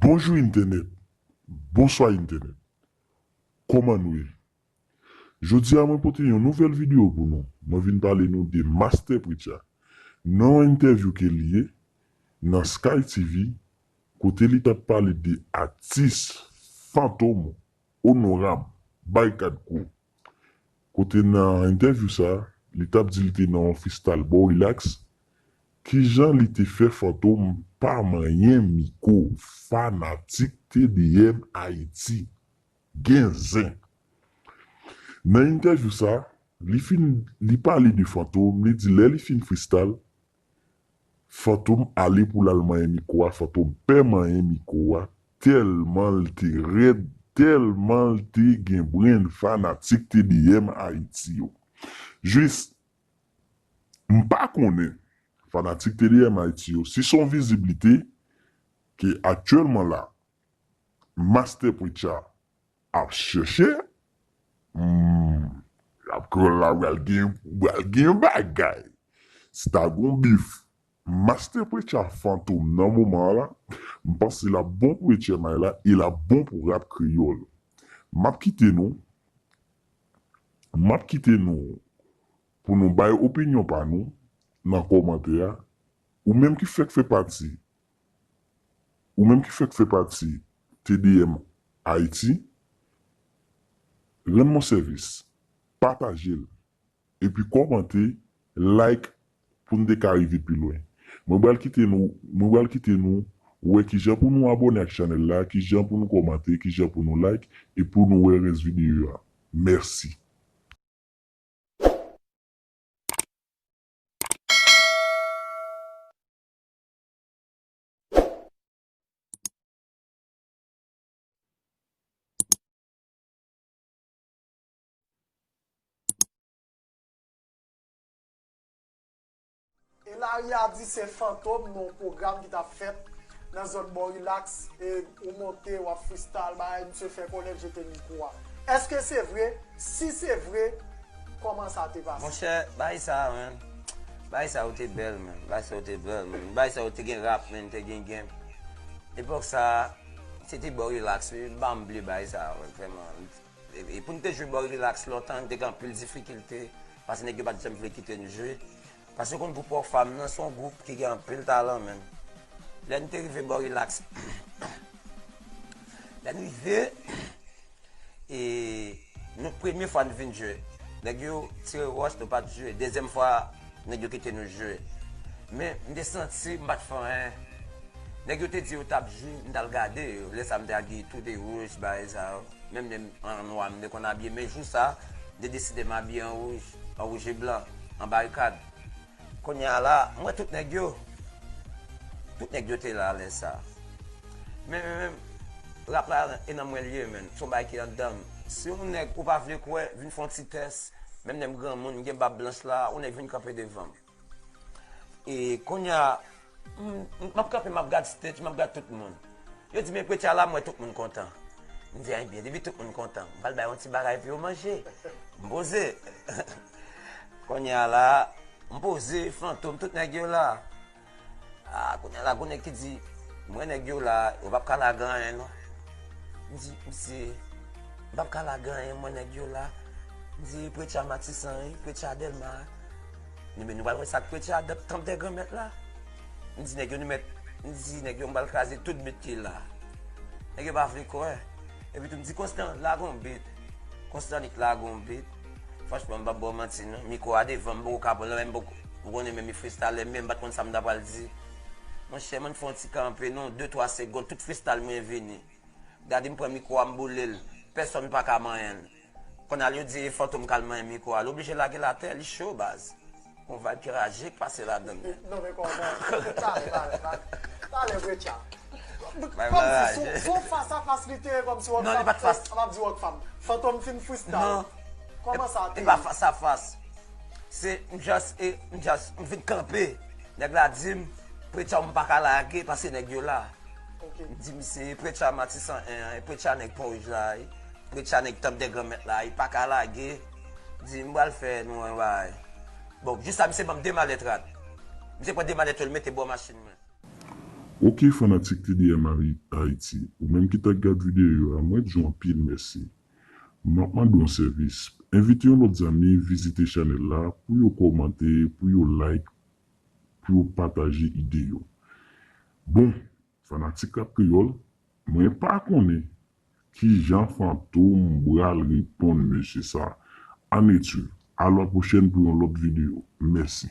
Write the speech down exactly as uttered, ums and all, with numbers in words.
Bonjou entènèt, bonswa entènèt. Kòman nou ye? Jodi a mwen pote yon nouvèl videyo pou nou. Mwen vin pale nou de Master Preacher. Nan yon entèvyou ke li ye nan Sky T V, kote li t ap pale de atis Fantom, onorab Barikad Crew. Kote nan entèvyou sa, li t ap di li te nan yon freestyle bò relax. Kijan li te fè Fantom pa manyen mikwo? Fanatik T D M Ayiti gen zen. Nan entèvyou sa, li fin, li pale de Fantom, li di lè li fin freestyle, Fantom ale pou l al manyen mikwo a, Fantom pè manyen mikwo a, tèlman l te rèd, tèlman l te gen brenn. Fanatik T D M Ayiti yo. Jis, m pa konnen, fanatik T D M Ayiti yo, si se yon viziblite ke aktyèlman la, Master Preacher ap chèche, hmm, rap kreyòl la pral gen, pral gen bagay. Si ta gon bif Master Preacher Fantom nan moman an la, m panse l ap bon pou H M I la e l ap bon pou rap kreyòl. M ap kite nou, m ap kite nou pou nou bay opinyon pa nou nan kòmantè a. Ou menm ki fèk fè pati, ou menm ki fèk fè pati T D M Ayiti, rann mwen sèvis, pataje l, epi kòmante, like, pou n te ka rive pi lwen. Mwen pral kite nou, mwen pral kite nou wè kijan pou nou abòne ak chanèl la, kijan pou nou kòmante, kijan pou nou like, e pou nou wè rès videyo a. Mèsi. E lari a di se Fantom nan yon pwogram ki t ap fèt nan zòn bò Rilaks, e ou monte, w ap freestyle, bagay, misye fè kòlèt, jete mikwo a. Èske se vre? Si se vre, kòman sa te pase? Monchè, bagay sa a, menn, bagay sa yo te bèl, menn, bagay sa yo te bèl, menn, bagay sa yo te gen rap, menn, te gen game. Epòk sa a, se te bò Rilaks, wi, m pa bliye bagay sa a, wi, vrèman. E, e pou n te jwe bò Rilaks lontan, n te gen anpil difikilte, paske nèg yo pa t janm vle kite n jwe. Paske yo konn gwoup Rockfam nan, se yon gwoup ki gen anpil talan, menn. Lè n te rive bò Rilaks, lè n rive, e, nou, premye fwa n vin jwe, nèg yo tire wòch, nou pa t jwe. Dezyèm fwa, nèg yo kite nou jwe. Men, m te santi m pa t fè anyen. Nèg yo te di yo t ap jwe, m t al gade yo. Lè sa a, m te abiye tou de wouj, bagay sa yo. Menm lè m an nwa, m te konn abiye, men jou sa a, m te deside m abiye an wouj, an wouj e blan, an barikad. Kounye a la, m wè tout nèg yo. Tout nèg yo te la lè sa a. Men, men, men, rap la, e nan mwen l ye, menn. Se yon bagay ki anndan m. Si yon nèg ou pa vle kwè, vin fè yon ti tès. Menm lè m granmoun, m gen bab blanch la, yon nèg vin kanpe devan m. E kounye a, m, m, m ap kanpe, m ap gad stage, m ap gad tout moun. Yo di, "Men Preacher la, m wè tout moun kontan." M di, "Ebyen, depi tout moun kontan, m pral bay yon ti bagay pou yo manje." M poze. Kounye a la, m poze, Fantom, tout nèg yo la. A, kounye a la, gon nèg ki di, "M wè nèg yo la, yo p ap ka lage anyen, non." M di, "Misye, m p ap ka lage anyen, m wè nèg yo la." M di, "Preacher Matisan, wi, Preacher Dèlma." M di, "Men nou pral wè sa k Preacher, tanp dè Granmèt la." M di, "Nèg yo, nou mèt," m di, "Nèg yo, m pral kraze tout bit ki la." Nèg yo pa vle kwè. Epi tou, m di, "Konstan, lage yon bit." Konstan li k lage yon bit. Franchman, m p ap ba w manti, non. Mikwo a devan m, m poko ka pran l, men m poko, ou konnen, men m freestyle, men m pa t konn sa m ta pral di. Monchè, mwen fè yon ti kanpe, non, de, twa segonn, tout freestyle mwen vini. Gade, m pran mikwo a, m boule l. Pèsonn pa ka manyen l. Kounye a, yo di e Fantom k al manyen mikwo a. Li oblije lage l atè, li cho, baz. Yon vibe ki raje k pase ladan l. Non, men kòman? Talè, talè, talè. Talè, Preacher. Kòmsi se, se yon fas a fas li te ye, kòmsi Rockfam, non, li pa t fas, m ap di Rockfam. Fantom fin freestyle. Non. Kòman sa te ye? E pa fas a fas. Se, m just, e, m just, m vin kanpe. Nèg la di m, Preacher, m pa ka lage, paske nèg yo la. Ok. M di misye, Preacher Matisan en an, e Preacher nèg Pon Wouj la, e Preacher nèg tanp dè Granmèt la, e pa ka lage. M di, m pral fè nou yon bagay. Bon, jis la, misye ban m de malèt rad. Misye pran de malèt yo, l mete bò machin mwen. Ok, fanatik T D M Haïti, ou menm ki t ap gad videyo a, mwen di w anpil mèsi. M ap mande w yon sèvis. Envite yon lòt zanmi vizite chanèl la pou yo kòmante, pou yo like, pou yo pataje ide yo. Bon, fanatik Rap Kreyòl, mwen pa konnen kijan Fantom pral reponn mesye sa. Ann ret swiv. A la pwochèn pou yon lòt videyo. Mèsi.